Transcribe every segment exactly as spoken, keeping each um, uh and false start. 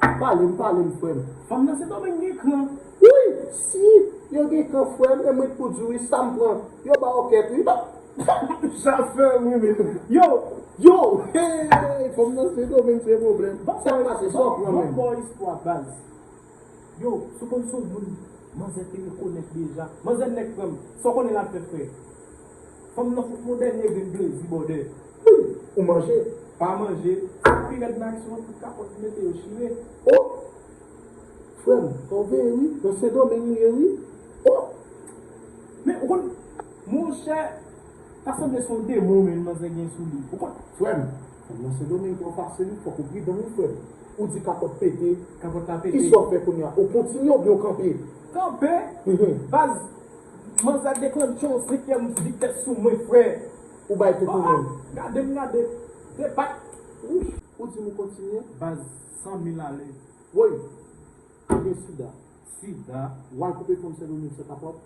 Pale m, pale m, frè m. Fanm nan Sendomeng gen kran. Wi, si yo gen kran, frè m, e mwen k pou di w wi, sa m pran, yo ba yo kèt wi. Sa fè wi, men. Yo! Yo! Hey! Fanm nan Sendomeng se pwoblèm. Sa k pase, sa w pran menm? Ban m ba w istwa, baz. Yo, si w konn se yon moun manzè te rekonèt deja. Manzè nèk pran m. Sa w konnen l ap fè, frè? Fanm nan fout m yon dènye grenn plezi, bòdè. Wi, ou manje? Pa manje. Sa k pi rèd nan aksyon an, tout kapòt li mete yo chire. O! Frè m, fò w veye wi, nan Sendomeng li ye wi. O! Men, ou konn, monchè, ta sanble se yon demon menm manzè gen sou li. Ou konn? Frè m, fanm nan Sendomeng twò fasil wi, fòk ou pridan wi, frè m. Ou di kapòt pete. Kapòt la pete. Kisa w fè kounye a? Ou kontinye oubyen w kanpe? Kanpe? Mhm. Baz, manzè deklannche yon senkyèm vitès sou mwen, frè. Ou bay tout ou menm? Gade m gade. De pat. Ou di m ou kontinye? Baz, san mil alè. Woy, ou gen sida. Sida? W al koupe fanm Sendomeng san kapòt.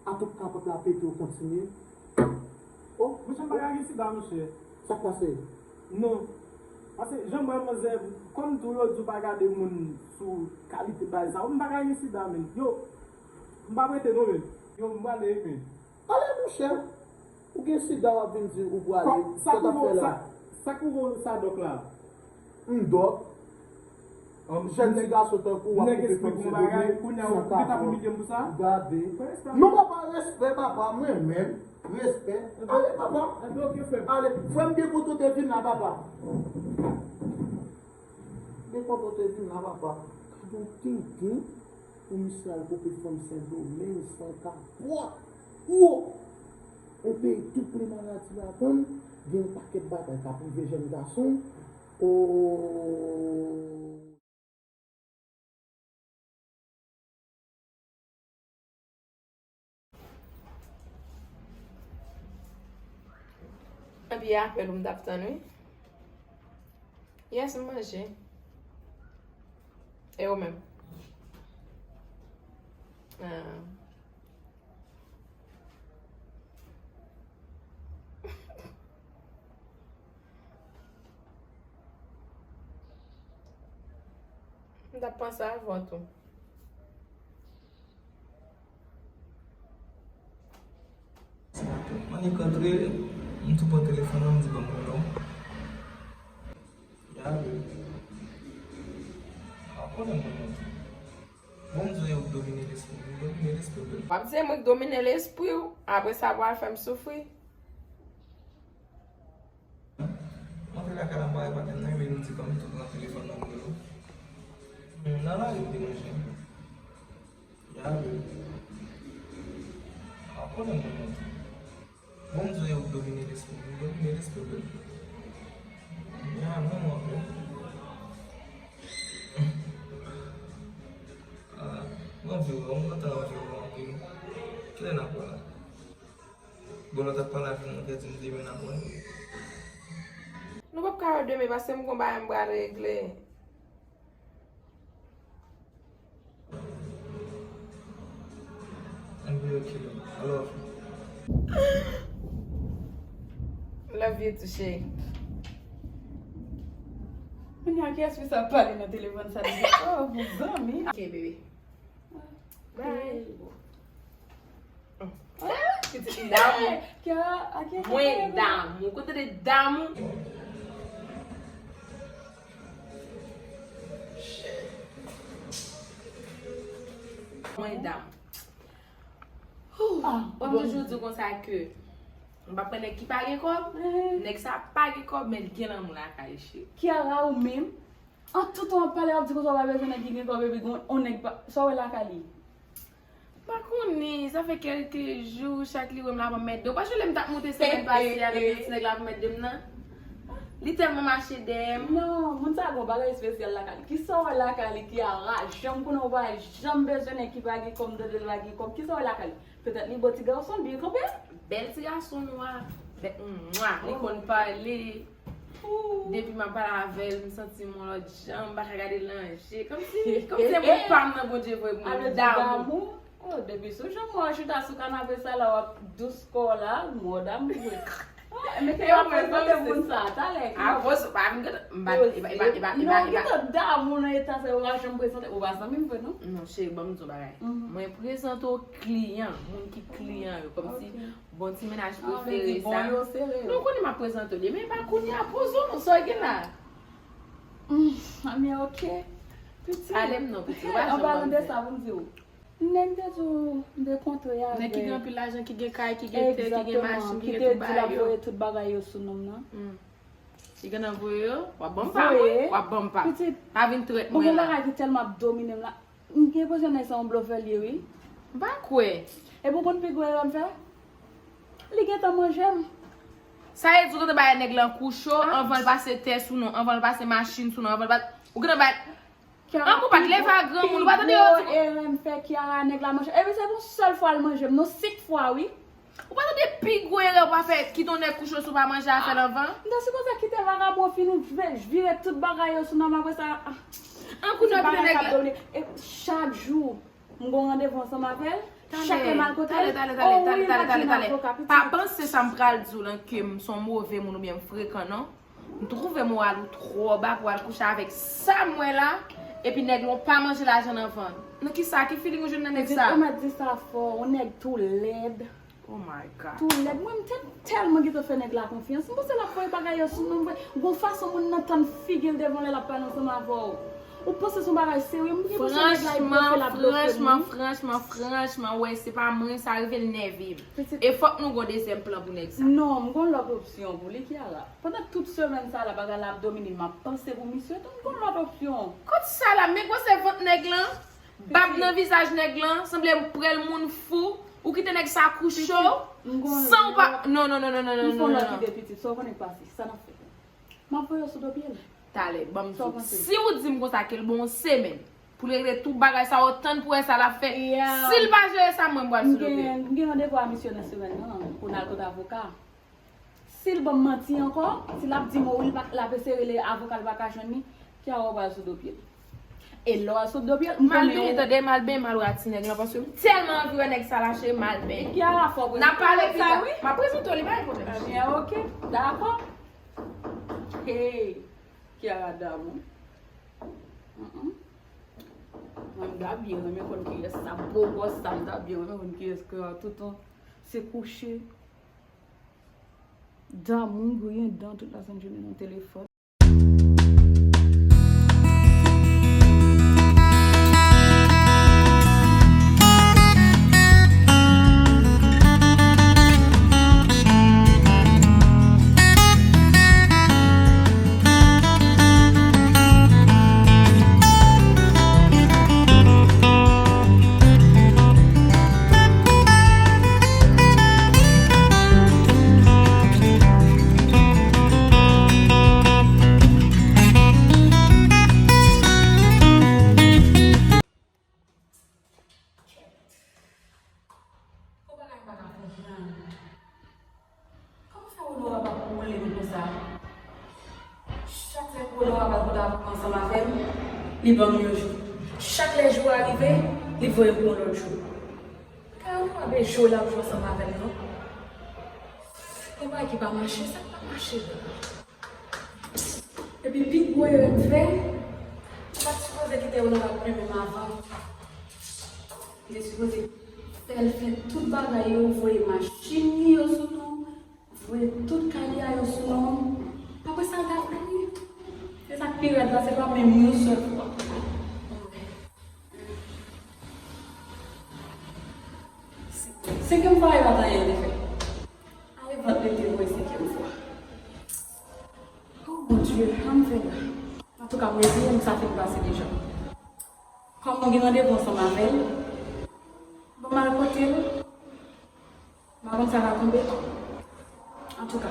A tout kapòt la pete, ou kontinye. O, monchè, m pa ka gen sida, monchè. Sa k pase? Non. Paske jan m wè manzè, kòm tou yo di w pa gade moun sou kalite bagay sa yo, m pa ka gen sida, menm. Yo, m pa prete non, menm. Yo, m prale, menm. Ale, monchè. Ou gen sida, w ap vin di ou prale. Sa k pou sa, sa k pou sa dòk la? M dòk. Jèn ti gason tankou w ap koupe fanm Sendomeng san kapòt. Gade. Non, papa, respè, papa, mwen menm. Respè. Ale, papa. Ale, frè m, gen kote w te vin la, papa. Gen kote w te vin la, papa. Gade yon tenten pou misye al koupe fanm Sendomeng san kapòt. Wo! On peyi tout plen maladi ladan l, gen yon pakèt bagay k ap rive jèn gason. O! Anpil apèl ou m t ap tann wi. Yes, m manje. E ou menm? Ah. M t ap panse avè w tou. Annik antre, m tou pran telefòn nan, m di ban m rele w. Ya, baby. A konnen mwen menm. Bon, m di w, yo domine lespri m, domine lespri m. W ap di se mwen k domine lespri w, apre sa pou al fè m soufri. M antre lakay la, m pa wè patnè m nan, men m di ban m tou pran telefòn nan, m rele w. M nan lari, m te manje. Ya, baby. A konnen mwen menm. Bon, m di w, yo domine lespri m, domine lespri m. Ya, mwen, mwen, mwen. Ah, mwen anvi wè w, mwen kontan anvi wè w anpil. Kilè n ap wè la? Bon, lè w t ap pale avè m, ou te di m demen n ap wè. Nou p ap ka wè demen, paske m gon bagay m pral regle. Anyway, okay, I love you. Love you too, chérie. Kounye a, kiyès ki sa ap pale nan telefòn sa deja? Oh, bon zanmi. Ok, bebe. Bye. Pitit li damou. Mwen damou. Kote de damou? Mwen damou. Ban m toujou di w konsa ke m pa pran nèg ki pa gen kòb. Nèg sa pa gen kòb, men l gen lanmou lakay li, cheri. Kiara, ou menm? An tout tan w ap pale, w ap di konsa w pa bezwen nèg ki gen kòb, epi gon on nèg pa, sa w wè lakay li? M pa konnen, sa fè kèlke jou, chak li wè m l ap anmède. Ou pa sonje lè m t ap moute semèn pase a, depi yon ti nèg la ap anmède m nan? Li tèlman mache dèyè m. Non, moun sa gon bagay espesyal lakay li. Kisa w wè lakay li, Kiara? Janm konnen w pa janm bezwen nèg ki pa gen kòb, m tande l pa gen kòb. Kisa w wè lakay li? Petèt li bon ti gason, l byen kanpe. Bèl ti gason nwa, bèt nwa, li konn pale. Depi m ap pale avè l, m santi m yon lòt jan, m pa ka gade l nan je. Kòmsi, kòmsi se moun pa m nan Bondye voye pou mwen, damou. Oh, depi sou jan mwen chita sou kanape sa la, w ap dous kò w la, mò damou vre. Mete yo prezante moun sa, talè. A, poz, pa vin gade, m pa, e pa, e pa, e pa, e pa, e pa, e pa. Non, gentan damou nan eta sa, yo pa janm prezante, ou pa zanmi m vre, non? Non, cheri, ban m di w bagay. Mwen prezante w kliyan, moun ki kliyan yo, kòmsi bon ti mennaj prefere sa. Non, konnen m ap prezante w li, men e pa kounye a, poze w non, sa w gen la. Anmye, ok. Piti. Pale m non, piti, ou pa janm ban m di. An palan de sa, pou m di w. Nèg te di w m te kontre avèk. Nèg ki gen anpil lajan, ki gen kay, ki gen tè, ki gen machin, ki gen tout bagay yo. Egzakteman, ki te di l ap voye tout bagay yo sou non m nan. Li gentan voye yo, w ap ban m pa mwen, w ap ban m pa. Pitit, pa vin trèt mwen la. Bon, bagay ki tèlman ap domine m la. M gen enpresyon nèg sa yon blofè li ye, wi. M pa kwè. Epi w konn pi gwo erè m fè? Li gentan manje m. Sa vle di w gentan bay nèg lan kou cho anvan l pase tè sou non, anvan l pase machin sou non, anvan l pase, ou gentan bay An, ou pa t leve a granmoun, ou pa tande yo di. Pi gwo erè m fè Kiara, nèg la manje. Epi se yon sèl fwa l manje m, non, senk fwa, wi. Ou pa tande pi gwo erè w pa fè, kite yon nèg kouche w si w pa manje afè l anvan? M ta sipoze kite vagabon fin vire tout bagay yo sou non m apre sa. An, kounye a kite nèg la. E chak jou, m gon randevou ansanm avè l. Chak lè m al kote l, oh wi, m pa t jwenn avoka, pitit. Pa panse sa m pral di w lan ke m se yon move moun oubyen m frekan, non. M twouve moral ou twò ba pou w al kouche avèk sa m wè la, epi nèg lan w pa manje lajan nan vann. Nan kisa? Ki feeling ou jwenn nan nèg sa? Pitit, ou mèt di sa fò, yon nèg tou lèd. Oh my God. Tou lèd. Mwen, m te tèlman gentan fè nèg la konfyans. M panse l ap voye bagay yo sou non m vre. Gon fason moun nan tann figi l devan w lè l ap pale ansanm avè w. Ou panse se yon bagay serye? M gen enpresyon nèg la ap blofe, l ap blofe m, wi. Franchman, franchman, franchman, wè, se pa mwen, sa rive l nève m. Pitit. E fòk nou gon dezyèm plan pou nèg sa. Non, m gon lòt opsyon pou li, Kiara. Pandan tout semèn sa la, bagay la ap domine m, m ap panse pou misye tou, m gon lòt opsyon. Kot sa la? Men gwosè vant nèg lan, bab nan vizaj nèg lan, sanble m prèl moun fou, ou kite nèg sa kouche w, san ou pa, non, non, non, non, non, non, non, non. M fè yon lòt ide, pitit, sa w konnen k pase, sa n ap fè? M ap voye w sou do pye l. Talè, ban m di w. Si w di m konsa ke l bon yon semèn pou l regle tout bagay sa yo, tann pou wè sa l ap fè. Si l pa jere sa, mwen m pral sou do pye l. M gen, m gen randevou a misye nan semèn nan pou n al kote avoka. Si l ban m manti ankò, si l ap di m wi, l ap eseye rele avoka, l pa ka jwenn li, Kiara, w pral sou do pye l. E lè w al sou do pye l, m konnen w. M al benyen, tande, m al benyen, m al wè a ti nèg lan, paske m tèlman anvi wè nèg sa la, cheri, m al benyen. Kiara fò prezante nèg sa, wi. M ap prezante w li, pa gen pwoblèm. Ebyen, ok, dakò. Hey, Kiara damou. Mm, mm. Mwen, m ta byen renmen konn kiyès sa, bo bòs sa, m ta byen renmen konn kiyès Kiara toutan se kouche. Damou griyen dan tout lasent jounen nan telefòn. Kèt. Yon bagay m pa ka konprann. Kòman fè Onorab ap woule m konsa? Chak lè Onorab al kote avoka ansanm avè m, li ban m yon jou. Chak lè jou a rive, li voye m pou yon lòt jou. Kay Onorab e jwe l ap jwe ansanm avè m, non. Yon bagay ki pa mache, sa k pa mache la? Epi pi gwo erè m fè, m pa t sipoze kite Onorab plimen m avan. M te sipoze fè l fè tout bagay yo, voye machin li yo sou non, voye tout kay li a yo sou non. Apre sa, l ta fini. E sa k pi rèd la, se pa menm yon sèl fwa. Senkyèm fwa, e pa t anyen l te fè. Ale vant li te voye senkyèm fwa. Oh mon Dieu, sa m fè la? Antouka, m reziye m, sa fin pase deja. Kòm m gen randevou ansanm avè l, bon, m al kote l. M pa konn sa k ap tonbe. Antouka.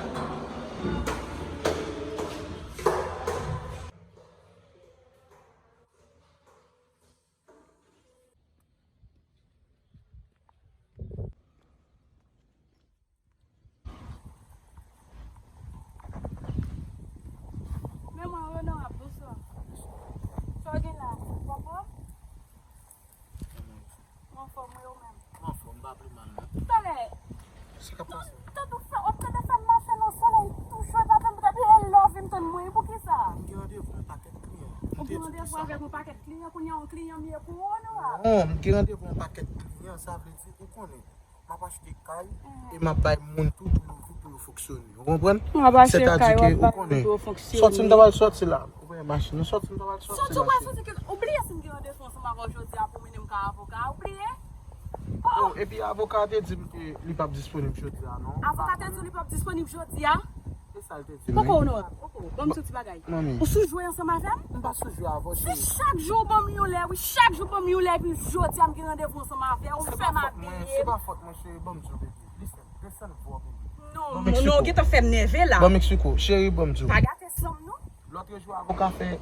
Men mwen, Onorab, bonswa. Sa w gen la? W anfòm? Mwen anfòm, wi, ou menm? Mwen anfòm, m pa pi mal, non. Talè. Sa k ap pase? Tande w fè, w ap tande fè m mache nan sa, Ou avèk yon pakèt kliyan, kounye a yon kliyan m ye pou ou, onorab. Non, m gen randevou yon pakèt kliyan, sa vle di, ou konnen, m ap achte kay e m ap bay moun tou pou yo, pou yo fonksyone. Ou konprann? M ap achte kay, w ap bay moun pou yo fonksyone. Sètadi ke, ou konnen, sòti m ta pral sòti la. Ou wè machin, nou sòti m ta pral sòti la. Sòti w pral sòti, ke, ou bliye si m gen randevou ansanm avè w jodi a pou mennen m kay avoka a, ou bliye? Oh, oh. Epi avoka a te di m ke li p ap disponib jodi a, non. Avoka te di w li p ap disponib jodi a? E sa l te di m, wi. Poko, onorab, poko. Ban m di w ti bagay. Ou sou jwe ansanm avè m? M pa sou jwe avè w, cheri. Si chak jou w ban m yon lè, wi, chak jou w ban m yon lè, epi jodi a m gen randevou ansanm avè w, ou fè m abiye. Se pa fòt mwen, cheri, ban m di w, baby. Listen, desann vwa w, baby. Non, non, ou gentan fè m nève la. Ban m eksplike w, cheri, ban m di w. Pa gate san m, non. Lòt jou, avoka fè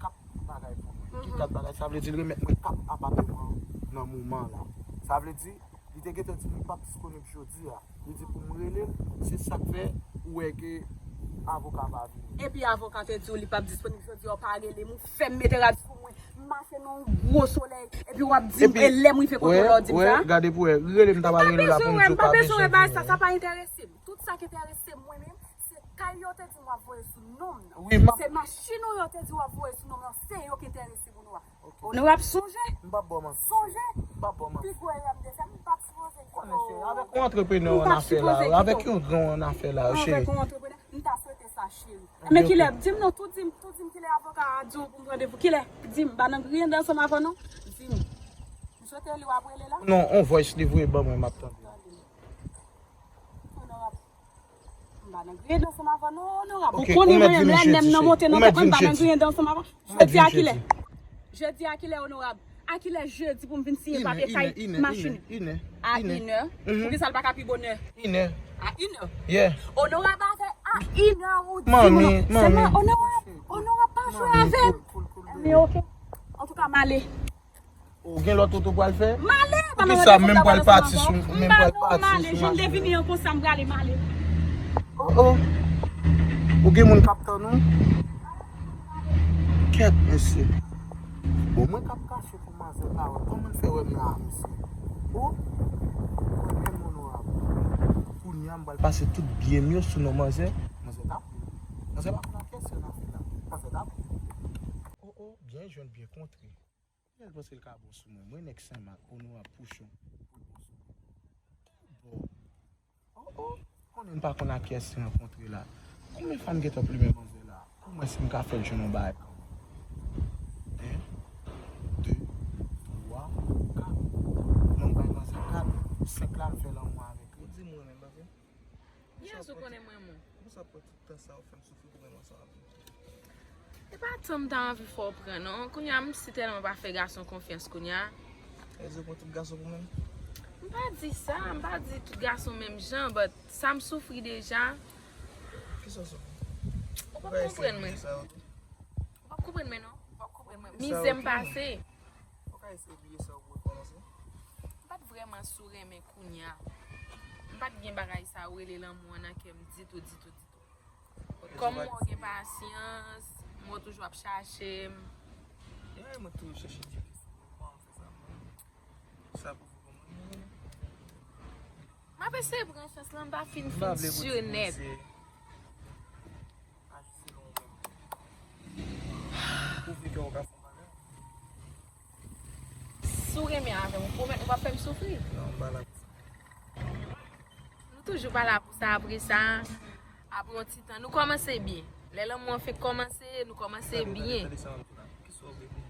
kat bagay pou mwen. Ki kat bagay? Sa vle di l remèt mwen kat apateman an nan moman la. Sa vle di, li te gentan di m li p ap disponib jodi a. Li di pou m rele l, se sa k fè ou wè ke avoka pa vini. Epi avoka te di w li p ap disponib jodi a, ou pa rele m, ou fè m mete rad sou mwen, m mache nan yon gwo solèy, epi w ap di m, e lè m rive kote w la, w di m sa? Gade pou wè, rele m ta pral rele w la pou m di w pa bezwen jodi a. Sa, sa pa enterese m. Tout sa k enterese m, mwen menm, se kay yo te di m w ap voye sou non m nan. Se machin ou yo te di w ap voye sou non m nan, se yo k enterese m, onorab. Onorab, sonje. M p ap ba w manti. Sonje. M p ap ba w manti. Pi gwo erè m te fè, m p ap sipoze kite w. Avèk yon antreprenè w annafè la, avèk yon gran w annafè la, cheri. Avèk yon antreprenè, m ta swete sa, cheri. Men kilè, di m non, tou di m, tou di m kilè avoka a di w pou m randevou. Kilè? Di m, m pa nan griyen dan ansanm avè w non. Di m. M swete li w ap rele la. Non, on voice li voye ban mwen, m ap tande. Onorab. M pa nan griyen dan ansanm avè w non, onorab. Ou konnen mwen menm lè nèm nan monte nan tèt mwen, m pa nan griyen dan ansanm avè w. Jodi a kilè? Jodi a kilè, onorab? A kilè jedi pou m vin siyen papye kay machin? Inè. A inè. Poukisa l pa ka pi bonè? Inè. A inè. Onorab, avè a inè ou di m non. Sèlman onorab, onorab pa jwe avè m. Men oke. Antouka, m ale. Ou gen lòt oto pral fè? M ale, pa nan randevou m ta pral ansanm avè w. M ale, jan m te vini an konsa, m prale, m ale. Oh, oh. Ou gen moun k ap tann ou? Kèt, mesye. Bon, mwen k ap kache pou manzè pa wè. Kòman l fè wè m la, mesye? Oh, mwen menm onorab. Kounye a, m pral pase tout byen m yo sou non manzè. Manzè t ap ri. Manzè pa konn nan kèsyon nan fè la. Manzè t ap ri. Oh, oh, byen jwenn, byen kontre. Kounye a l panse l ka bon sou mwen. Mwen nèg Senmak, onorab Pouchon, pou l bon sou mwen. Bon. Oh, oh. Konnen m pa konn ak kiyès li rankontre la. Konbyen fwa m gentan plimen manzè la? Pou mwen si m ka fè l jwenn yon bagay kanmenm. En, de, twa, kat. Non, m bay manzè kat. Senk la m fè lanmou avèk li. Ou di m ou renmen m, pa vre? Yes, ou konnen m renmen w. Pou sa pran tout tan sa ou fè m soufri pou renmen ansanm avè w? E pa tan m ta anvi fè w pran non. Kounye a m si tèlman pa fè gason konfyans kounye a. Sa vle di ou pran tout gason pou mwen? M pa di sa, m pa di tout gason menm jan, but sa m soufri deja. Kisa w soufri? Ou p ap konprann mwen. Ou p ap konprann mwen non. Ou p ap konprann mwen. Mizè m pase. Ou ka eseye bliye sa ou rekòmanse? M pa t vrèman sou renmen kounye a. M pa t gen bagay sa yo rele lanmou an nan kè m ditou, ditou, ditou. Kòm m wè w gen pasyans, m wè w toujou ap chache m. Yeah, mwen toujou chache ti plis. Kòman m fè sa, mwen? Sa pou fè kòman? M ap eseye pran chans lan, m pa fin, fin si nèt. Aji selon ou menm. Ou vle kè w ka fè yon bagay? Si w renmen avè m, ou pwomèt ou p ap fè m soufri? Non, m pa la pou sa. Nou toujou pa la pou sa apre sa. Apre yon ti tan, nou kòmanse byen. Lè lanmou an fenk kòmanse, nou kòmanse byen. Gade, gade, gade sa m ap di la. Kisa w vle pou m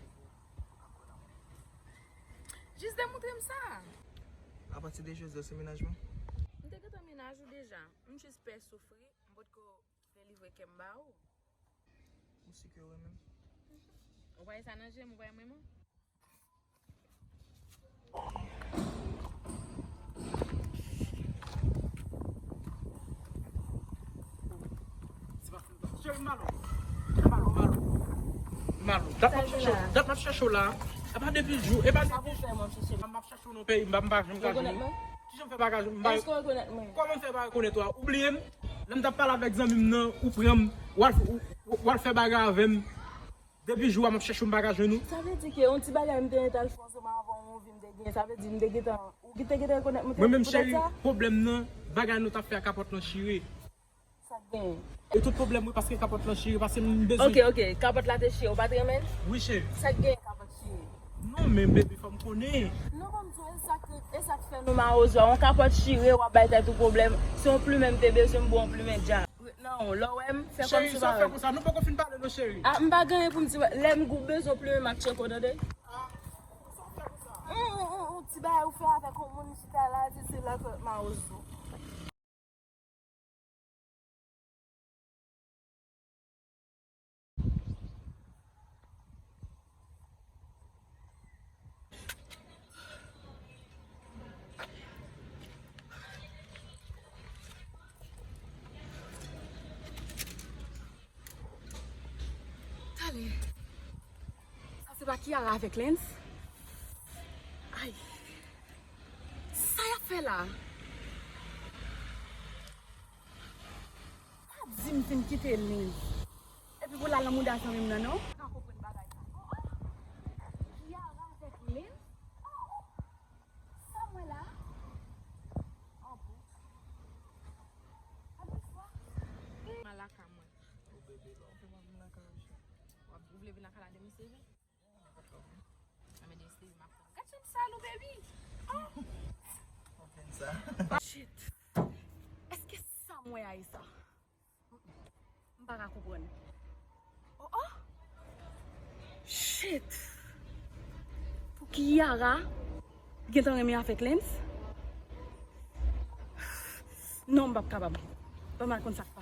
poko ka kwè nan mwen? Jis demontre m sa. Apati de jodi a, se mennaj mwen? M te gentan mennaj ou deja. M jis pè soufri, m potko delivre kè m ba ou. Ou si ke w renmen m? Ou pa wè sa nan je m, ou pa wè m renmen w? Cheri, m malo. M malo, m malo. M malo. Dat m ap chache w, dat m ap chache w la. E pa depi jou, e pa depi jou. M ap chache w nan peyi, m pa, m pa janm ka jwenn ou. Kijan m fè pa ka jwenn, m pa... Èske w rekonèt mwen? Kòman m fè pa rekonèt ou a? Ou bliye m? Lè m t ap pale avèk zanmi m nan, ou pran m, w al, w, w al fè bagay avè m. Depi jou a m ap chèche w, m pa ka jwenn ou. Sa vle di ke yon ti bagay m te gentan al fè ansanm avè w, yon vi m te gen, sa vle di m te gentan, ou te gentan rekonèt mwen poutèt sa? Mwen menm, cheri, pwoblèm nan, bagay nou t ap fè a kapòt lan chire. Sa k genyen? E tout pwoblèm wi, paske kapòt lan chire, paske m bezwen. Ok, ok, kapòt la te chire, ou pa t renmen l? Wi, cheri. Sa k genyen kapòt chire? Non, men baby, fò m konnen. Non, ban m di w, e sa k, e sa k fè nou mawozo a. Yon kapòt chire, w ap bay tèt ou pwoblèm. Se yon plimen m te bezwen, m ba w yon plimen dja. Ret nan w, lè w wè m, fè kòmsi w pa wè m. Cheri, sa w fè konsa? Nou poko fin pale non, cheri. Ah, m pa gen anyen pou m di w. Lè m gou-, bezwen yon plimen, m ap tcheke w, tande? Ah, sa w fè konsa? Yon, yon, yon, yon ti bagay ou fè avèk yon moun chita la, di se la k mawozo. Talè. Sa se pa Kiara avèk Lens? Ay. Sa y ap fè la? Pa di m fin kite Lens. Epi pou l al nan mouda zanmi m nan, non? M pa konprann bagay sa. Oh, oh. Kiara avèk Lens? Oh, oh. Sa m wè la? Oh, bon. Abèl fwa. M al lakay mwen. Oh, bebe, lè w fè m ap vin lakay ou, cheri. W ap, ou vle vin lakay la demen, se vre? Anben, demen, se vre, m ap pran. Gad jan m sal ou, baby! Oh! Shit! Èske sa m wè a e sa? M pa ka konprann. Oh, oh! Shit! Pou Kiara gentan renmen avèk Lens? Non, m p ap kapab. Ban m al konn sa k